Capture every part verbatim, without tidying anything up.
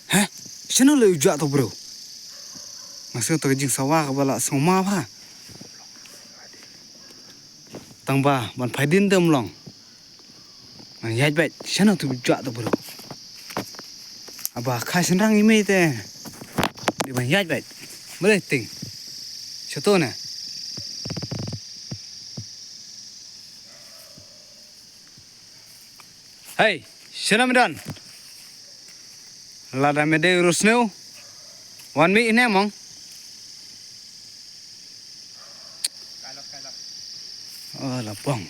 He? Shano leh u jua to bro? Nga sngew to ka jingsawa kaba la sngewma bha. Tang ba ban phai dien te ym long. Ngan ïaid beit, shano tu jua to bro. Aba kha shynrang i mei te. Dei ban ïaid beit. Balei ting? Shato ne. Hei, shano me don? Lada me dei u riewsniew, wan mih ne mong. Oh, la pong.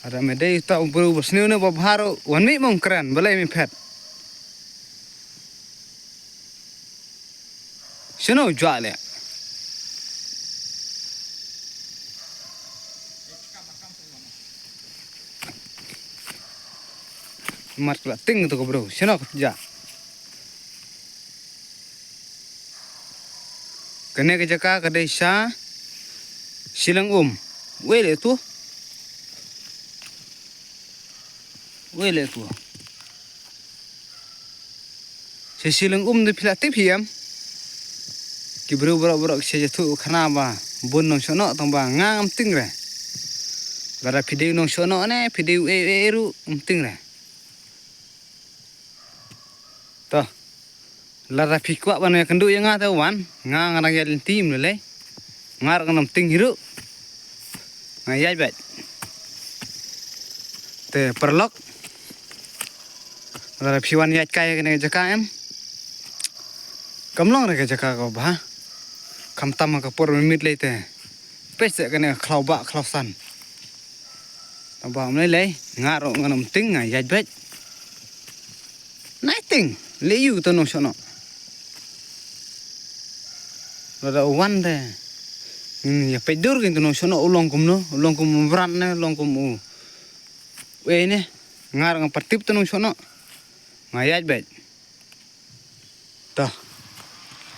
Lada me dei uta u bru ba sniew ne ba bha ruh, wan mih mong kren, balei me phet. Shano jua leh. Mat ka la ting to ka bru. Shano ka jia. Kane ka jaka ka dei sha Shilliang Um. Wei leh tu. Wei leh tu. Sha Shilliang Um de phi la tip hi em. Ki briew baroh baroh ki sa ïathuh khana ba bun nongshong noh tang ba nga ngam ting re. Lada phi dei u nongshong noh ne phi dei u ei ei ruh ngam ting re. To. Lada phi kwah ban ïakynduh ïa nga te wan, nga nga dang ïaid lynti ym lei lei. Nga ruh ngam ting hi ruh. Nga ïaid beit. Te paralok. Lada phi wan ïaid kai kane ka jaka em. Kam long re ka jaka kaba bha. Khamtam ha ka por mynmiet lei te. Peit seh kane ka khlaw bah khlaw san. Tang ba ym lei lei, nga ruh ngam ting nga ïaid beit. Nai ting, leh ïa uto u nongshong noh. Lada u wan te. Ngin ïa peit dur ki uto u nongshong noh u long kumno, u long kum u Bran ne, u long kum u. Wei ne, nga ruh ngam pat tip uto u nongshong noh. Nga ïaid beit. To.